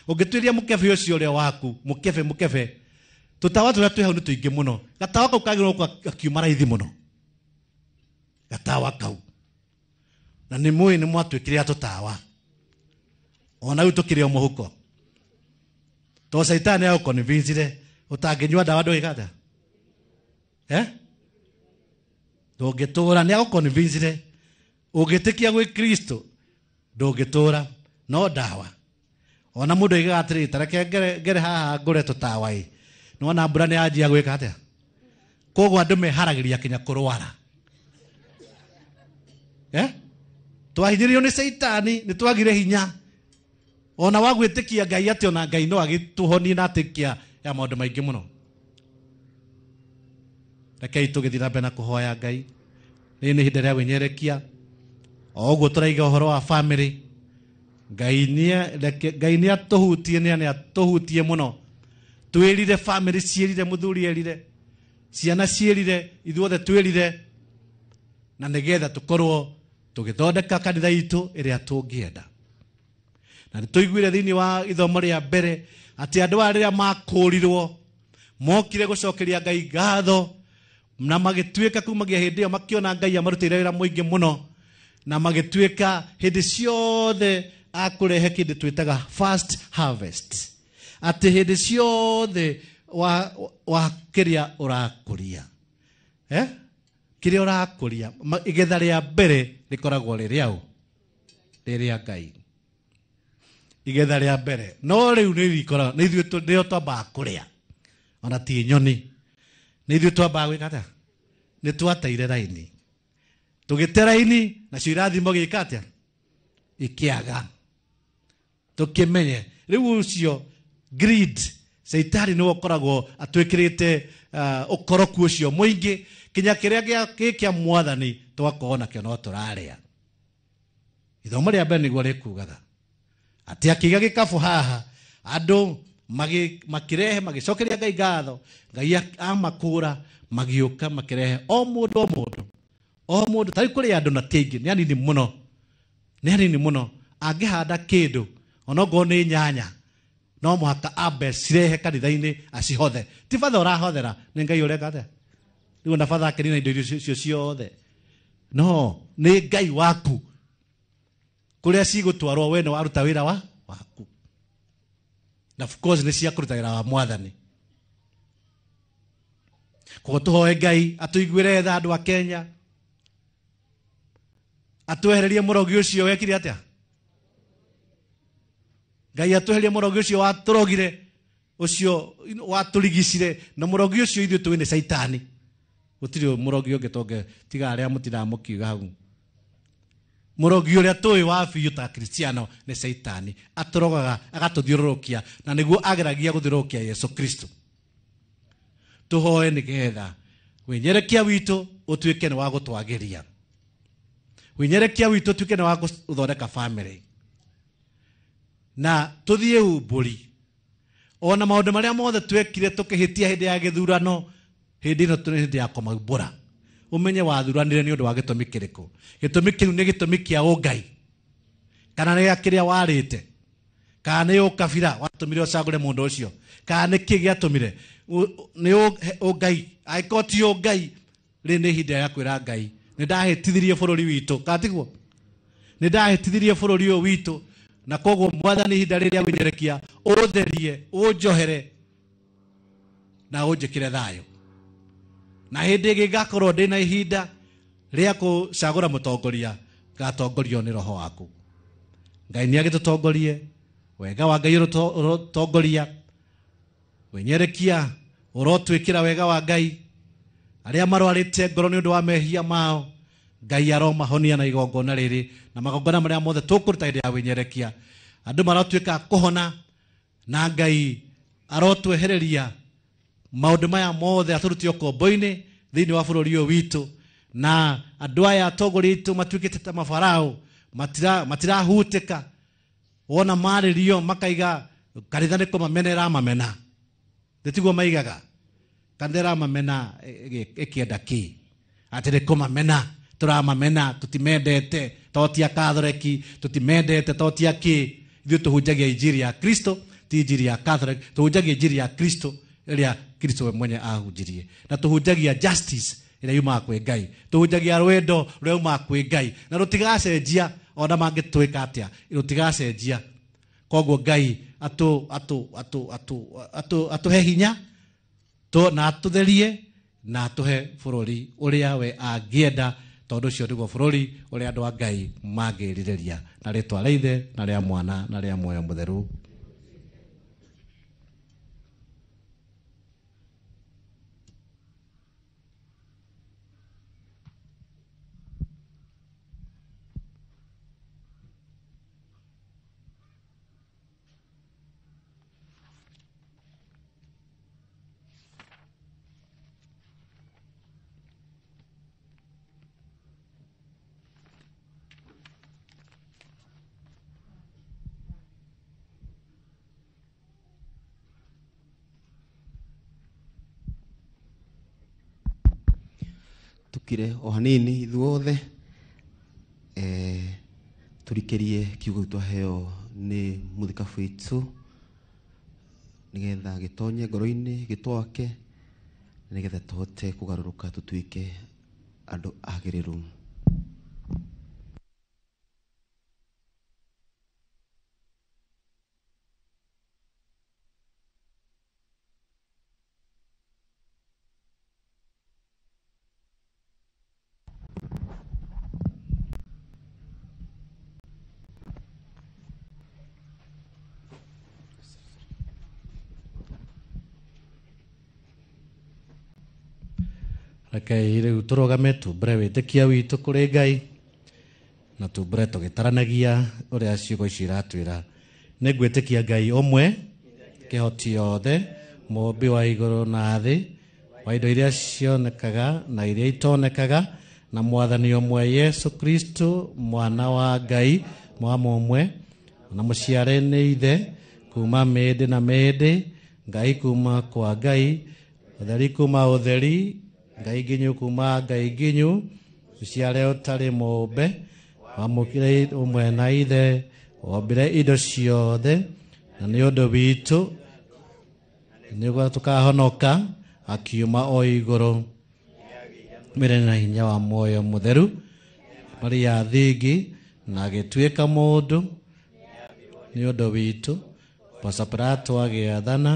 Ũngĩtuĩria mũkebe ũcio ũrĩa waku, mũkebe, tũtawa tũrĩa twĩ hau nĩ tũingĩ mũno. Gatawa kau kagĩrĩirwo gũkorwo gakiuma raithi mũno. Gatawa kau. Na nĩ mũĩ nĩ mwatuĩkire a tũtawa. Ona rĩu tũkĩrĩ o mũhuko. Tondũ Saitani agũconvincire ũtangĩnyua ndawa ndũgĩka atĩa? Ndũngĩtũra. Nĩ agũconvincire ũngĩtĩkia gwĩ Kristo ndũngĩtũra, no ndawa. Ona mũndũ oigaga atĩrĩrĩ, ta reke ngere haha ngũre tũtawa ĩ. Nĩwona mbura nĩ yanjia gwĩka atĩa? Koguo andũ meharagĩria kinya kũrwara. Twahinyĩrĩirio nĩ Saitani, nĩ twagire hinya ona wa gwĩtĩkia Ngai atĩ ona Ngai no agĩtũhonie na atĩkia ya maũndũ maingĩ mũno. Rekei tũgĩthiĩ na mbere na kũhoya Ngai. Rĩrĩ nĩ ihinda rĩa kwĩnyerekia. O ũguo tũraiga ũhoro wa family, Ngai nĩ atũhutie, nĩ atũhutie mũno. Twĩrire family ciĩrire, mũthuri erire, ciana ciĩrire, ithuothe twĩrire, na nĩgetha tũkorwo tũgĩthondeka kanitha itũ ĩrĩa tũngĩenda. Na nĩtũiguire thĩinĩ wa ithomo rĩa mbere atĩ andũ aya rĩrĩa makũrirwo mokire gũcokeria Ngai ngatho na magĩtuĩka kumagia hĩndĩ ĩyo makĩona Ngai amarutĩire wĩra mũingĩ mũno. Na magĩtuĩka hĩndĩ ciothe akũrehe kĩndũ twĩtaga first harvest, atĩ hĩndĩ ciothe wa kĩrĩa ũrakũria, kĩrĩa ũrakũria, igetha rĩa mbere rĩkoragwo rĩ rĩaũ, rĩ rĩa Ngai, igetha rĩa mbere. No rĩu nĩ rĩkoragwo nĩ ithuĩ nĩo twambaga kũrĩa, ona ti nyoni, nĩ ithuĩ twambaga gwĩka atĩa? Nĩ twateire raini, tũgĩte raini, nacio irathimo gĩka atĩa? Ikĩaga. Tũkĩmenye rĩu ũcio greed, Caitani nĩwe ũkoragwo atwĩkĩrĩte ũkoroku ũcio mũingĩ, kinya kĩrĩa gĩ kĩa mwathani twakorwo nakĩo no tũrarĩa. Ithomo rĩa mbere nĩguo rĩkugaga atĩ akĩiga gĩkabũ haha, andũ makĩrehe, magĩcokeria Ngai ngatho, Ngai amakũra, magĩũka makĩrehe o mũndũ o mũndũ o mũndũ. Tarĩu kũrĩ andũ na ti aingĩ, nĩ anini mũno, nĩ anini mũno. Angĩhanda kĩndũ onokorwo nĩ nyanya, no mũhaka ambe cirehe kanitha-inĩ acihothe. Ti batha ũrahothera, nĩ Ngai ũreka atĩa? Rĩu ona batha akĩnina indo icio ciothe, no nĩ Ngai waku kũrĩa cigũtwarwo, we nĩ waruta wĩra waku, na of course nĩ cia kũruta wĩra wa mwathani. Koguo tũhoe Ngai atũiguĩre tha andũ a Kenya, atwehererie mũrogi ũcio wekire atĩa? Ngai atwehererie mũrogi ũcio watũrogire, ũcio watũrigicire, na mũrogi ũcio ithuĩ tũĩ nĩ Caitani. Gũtirĩ mũrogi ũngĩ tũngĩ tiga arĩa mũtindaga mũkiuga hau. Mũrogi ũrĩa tũĩ wa biũ ta Kristiano nĩ Caitani, atũrogaga agatũthiũrũrũkia, na nĩguo ageragia gũthiũrũrũkia Yesu Kristo. Tũhoe nĩgetha wĩnyerekia witũ ũtuĩke nĩ wa gũtwagĩria, wĩnyerekia witũ ũtuĩke nĩ wa gũthondeka family, na tũthiĩ umbũri ona maũndũ marĩa mothe twekire tũkĩhĩtia hĩndĩ ya gĩthurano. Hĩndĩ ĩno tũrĩ hĩndĩ ya kũmaumbũra, ũmenye wathuranire nĩ ũndũ wa gĩtũmi kĩrĩkũ. Gĩtũmi kĩu nĩ gĩtũmi kĩa ũngai, kana nĩ kĩrĩa warĩte, kana nĩ ũkabira watũmire ũcagũre mũndũ ũcio, kana nĩ kĩ gĩatũmire nĩ ũngai. Angĩkorwo ti ũngai, rĩ nĩ ihinda rĩa kwĩra Ngai nĩ ndahĩtithirie bũrũri witũ, kana tiguo? Nĩ ndahĩtithirie bũrũri ũyũ witũ, na koguo mwathani ihinda rĩrĩa wĩnyerekia ũtherie, ũnjohere na ũnjĩkĩre thayũ. Na hĩndĩ ĩngĩ ngakorwo ndĩna ihinda rĩa kũcagũra mũtongoria, ngatongorio nĩ roho waku. Ngai nĩ agĩtũtongorie, wega wa Ngai ũrotongoria, wĩnyerekia ũrotwĩkĩra wega wa Ngai. Arĩa marwarĩte ngoro nĩ ũndũ wa mehia mao, Ngai aromahonia na igongona rĩrĩ na magongona marĩa mothe tũkũruta hĩndĩ ya wĩnyerekia. Andũ marotwĩka kũhona, na Ngai arotwehereria maũndũ maya mothe, atũrute ũkombo-inĩ thĩinĩ wa bũrũri ũyũ witũ. Na andũ aya atongoria aitũ matuĩkĩte ta mabarao, matirahutĩka. Wona marĩrio makaiga kanitha nĩ kũmamena ĩramamena, nĩ tiguo maigaga kanitha ĩramamena ĩkĩenda kĩ? Atĩ nĩ kũmamena tũramamena, tũtimendete to ti a Katholeki, tũtimendete to ti a kĩ. Ithuĩ tũhunjagia injiri ya Kristo, ti injiri ya Catholic. Tũhunjagia injiri ya Kristo ĩrĩa Kristo we mwenye ahunjirie, na tũhunjagia justice ĩrĩa yumaga kwĩ Ngai, tũhunjagia rwendo rũrĩa yumaga kwĩ Ngai, na rũtigacenjia ona mangĩtwĩka atĩa, rũtigacenjia. Koguo Ngai atũhe hinya na atũtherie na atũhe bũrũri ũrĩa we angĩenda, tondũ ũcio nĩguo bũrũri ũrĩa andũ a Ngai mangĩrirĩria. Na rĩtwa rĩa Ithe na rĩa Mwana na rĩa Muoyo Mũtheru. Tukire o hanini ithuothe, tũrikĩrie kiugo twaheo nĩ mũthikabu witũ nĩgetha gĩtonye ngoro-inĩ, gĩtwake, nĩgetha tũhote kũgarũrũka tũtuĩke andũ agĩrĩru. Rekei rĩu tũrũgame tumbũre wĩtĩkia witũ kũrĩ Ngai na tumbũre tũgĩtaranagia ũrĩa ciugo ici iratwĩra. Nĩ ngwĩtĩkia Ngai ũmwe kĩhoti yothe, mũũmbi wa igũrũ na thĩ, wa indo iria cionekaga na iria itonekaga, na mwathani ũmwe Yesu Kristo, mwana wa Ngai mwa ũmwe, na mũciare nĩ ithe kuma mĩndĩ na mĩndĩ, Ngai kuma kwa Ngai, ũtheri kuma ũtheri, Ngai nginyu kuma Ngai nginyu, ũciare ũtarĩ mũũmbe, wamũkire ũmwe na ithe, wombire indo ciothe, na nĩ ũndũ witũ nĩguo tũkahonoka, akiuma o igũrũ mĩrĩ na hinya wa muoyo mũtheru, Maria thingi, na agĩtuĩka mũndũ nĩ ũndũ witũ. Poncio Pilato agĩathana,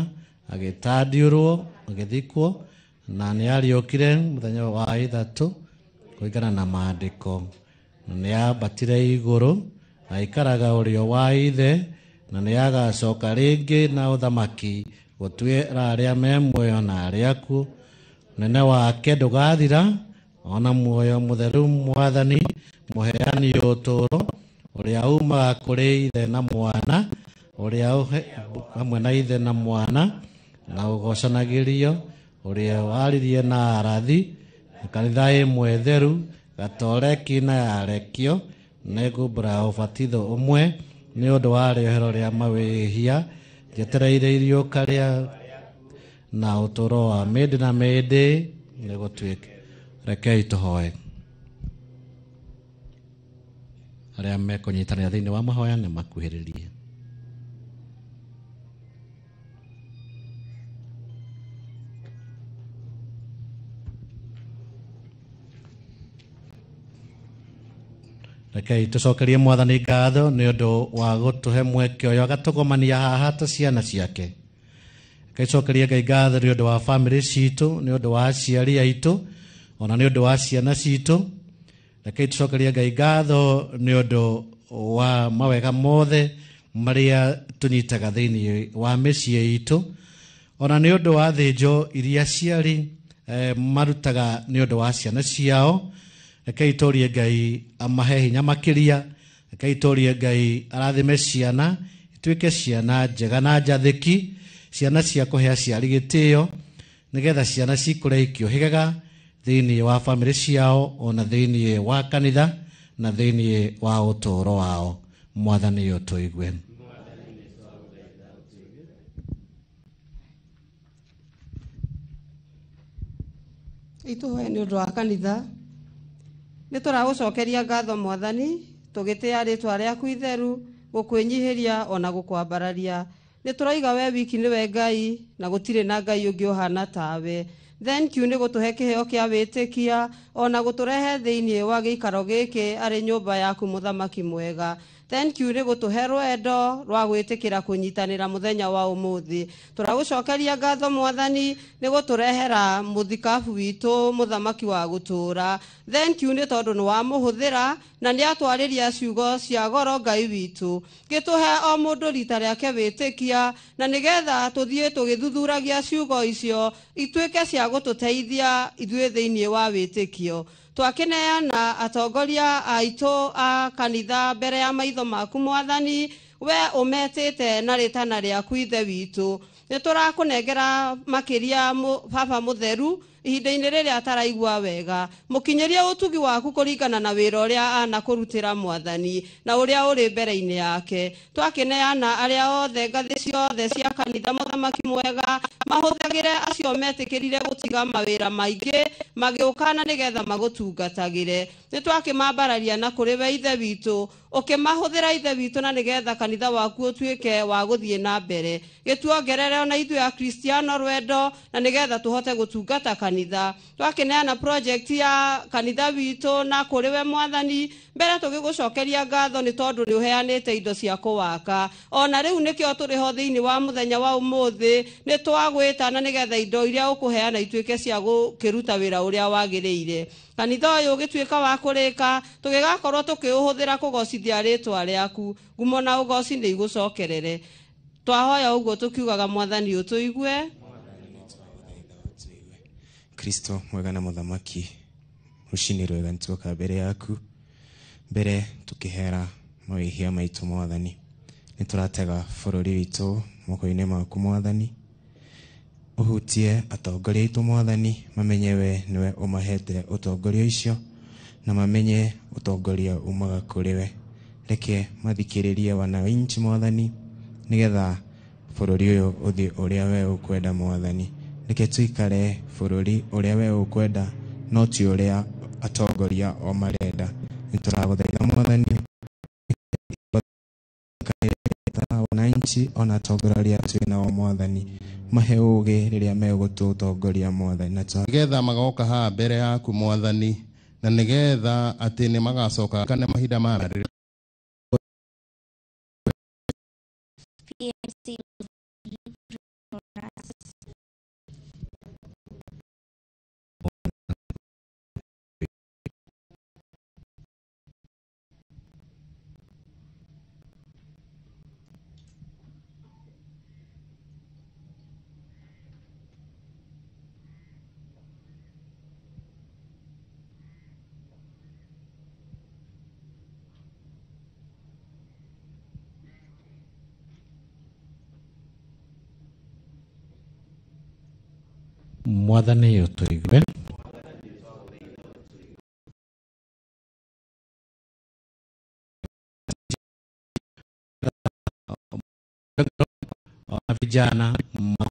agĩtandiũrwo, agĩthikwo, na nĩ ariũkire mũthenya wa ithatũ kũringana na maandĩko, na nĩ ambatire igũrũ, aikaraga ũrĩo wa ithe, na nĩ agacoka rĩngĩ na ũthamaki gũtuĩra arĩa me muoyo na arĩa akuũ. Ũnene wake ndũgathira, ona muoyo mũtheru mwathani mũheani ũtũũro, ũrĩa umaga kũrĩ ithe na mwana, ũrĩa hamwe na ithe na mwana, na ũgocanagĩrio, ũrĩa waririe na arathi, na kanitha ĩmwe theru gatoreki na yarekio, nĩngumbũra ũbatitho ũmwe nĩ ũndũ wa rĩohero rĩa mawĩhia, njetereire iriũka rĩa na ũtũũro wa mĩndĩ na mĩndĩ nĩgũtuĩke. Rekei tũhoe. Arĩa mekũnyitanĩra thĩinĩ wa mahoya nĩ makuhĩrĩrie. Rekei tũcokerie mwathani ngatho nĩ ũndũ wa gũtũhe mweke ũyũ agatũgomania haha ta ciana ciake. Rekei tũcokerie Ngai ngatho nĩ ũndũ wa bamĩrĩ citũ, nĩ ũndũ wa aciari aitũ, ona nĩ ũndũ wa ciana citũ. Rekei tũcokerie Ngai ngatho nĩ ũndũ wa mawega mothe marĩa tũnyitaga thĩinĩ wa mĩciĩ itũ, ona nĩ ũndũ wa thĩnjo iria aciari marutaga nĩ ũndũ wa ciana ciao. Rekei tũrie Ngai amahe hinya makĩria. Rekei tũrie Ngai arathime ciana ituĩke ciana njega na njathĩki, ciana cia kũhe aciari gĩtĩo, nĩgetha ciana cikũre ikĩũhĩgaga thĩinĩ wa bamĩrĩ ciao, ona thĩinĩ wa kanitha na thĩinĩ wa ũtũũro wao. Mwathani ũtũigue. Itũhoe nĩ ũndũ wa kanitha. Nĩ tũragũcokeria ngatho mwathani, tũgĩtĩa rĩtwa rĩaku itheru, gũkwĩnyihĩria ona gũkwambararia. Nĩ tũroiga we wiki nĩwe Ngai, na gũtirĩ na Ngai ũngĩ ũhana tawe. Thank you nĩ gũtũhe kĩheo kĩa wĩtĩkia, ona gũtũrehe thĩinĩ wa gĩikaro gĩkĩ arĩ nyũmba yaku mũthamaki mwega. Thank you nĩ gũtũhe rwendo rwa gwĩtĩkĩra kũnyitanĩra mũthenya wa ũmũthĩ. Tũragũcokeria ngatho mwathani nĩ gũtũrehera mũthikabu witũ mũthamaki wa gũtũũra. Thank you nĩ tondũ nĩ wamũhũthĩra na nĩ atwarĩria ciugo cia goro Ngai witũ. Gĩtũhe o mũndũ rita rĩake wĩtĩkia, na nĩgetha tũthiĩ tũgĩthuthuragia ciugo icio ituĩke cia gũtũteithia ithuĩ thĩinĩ wa wĩtĩkio. Twakĩneana atongoria aitũ a kanitha mbere ya maitho maku mwathani, we ũmetĩte na rĩtana rĩaku ithe witũ. Nĩ tũrakũnengera makĩria baba mũtheru ihinda-inĩ rĩrĩa ataraigua wega. Mũkinyĩrie ũtugi waku kũringana na wĩra ũrĩa anakũrutĩra mwathani na ũrĩa ũrĩ mbere-inĩ yake. Twakĩneana arĩa othe ngathĩ ciothe cia kanitha mũthamaki mwega, mahũthagĩre acio metĩkĩrire gũtiga mawĩra maingĩ magĩũka na nĩgetha magũtungatagĩre. Nĩ twakĩmambararia na kũrĩ we ithe witũ, ũkĩmahũthĩra ithe witũ na nĩgetha kanitha waku ũtuĩke wa gũthiĩ na mbere. Gĩtuongerere ona ithuĩ Akristiano rwendo na nĩgetha tũhote gũtungata kanitha. Twakĩneana project ya kanitha witũ na kũrĩ we mwathani, mbere tũgĩgũcokeria ngatho nĩ tondũ nĩ ũheanĩte indo cia kũwaka. Ona rĩu nĩkĩo tũrĩ ho thĩinĩ wa mũthenya wa ũmũthĩ, nĩ twagwĩta na nĩgetha indo iria ũkũheana ituĩke cia gũkĩruta wĩra ũrĩa wagĩrĩire. Kanitha ũyũ ũgĩtuĩka wa kũrĩka, tũgĩgakorwo tũkĩũhũthĩra kũgocithia rĩtwa rĩaku. Ngumo na ũgoci nĩ igũcokerere. Twahoya ũguo tũkiugaga mwathani ũtũigue. Kristo mwega na mũthamaki, rũcinĩ rwega nĩtuoka mbere yaku, mbere tukĩhera mawĩhia maitũ mwathani. Nĩtũratega bũrũri witũ moko-inĩ maku mwathani, ũhutie atongoria aitũ mwathani, mamenye we nĩwe ũmahete ũtongoria ũcio na mamenye ũtongoria umaga kũrĩ we. Reke mathikĩrĩrie wananchi mwathani, nĩgetha bũrũri ũyũ ũthiĩ ũrĩa we ũkwenda mwathani. Reke tuikare bũrũri ũrĩa we ũkwenda, no ti ũrĩa atongoria o marenda. Nĩtũragũthaitha mwathani, wananchi ona atongoria twĩ nao mwathani, mahe ũgĩ rĩrĩa megũtũtongoria mwathani. Na nĩgetha magoka haha mbere yaku mwathani, na nĩgetha atĩ nĩ magacoka kana mahinda ma PMC Mwathani ũtũigue. Na vijana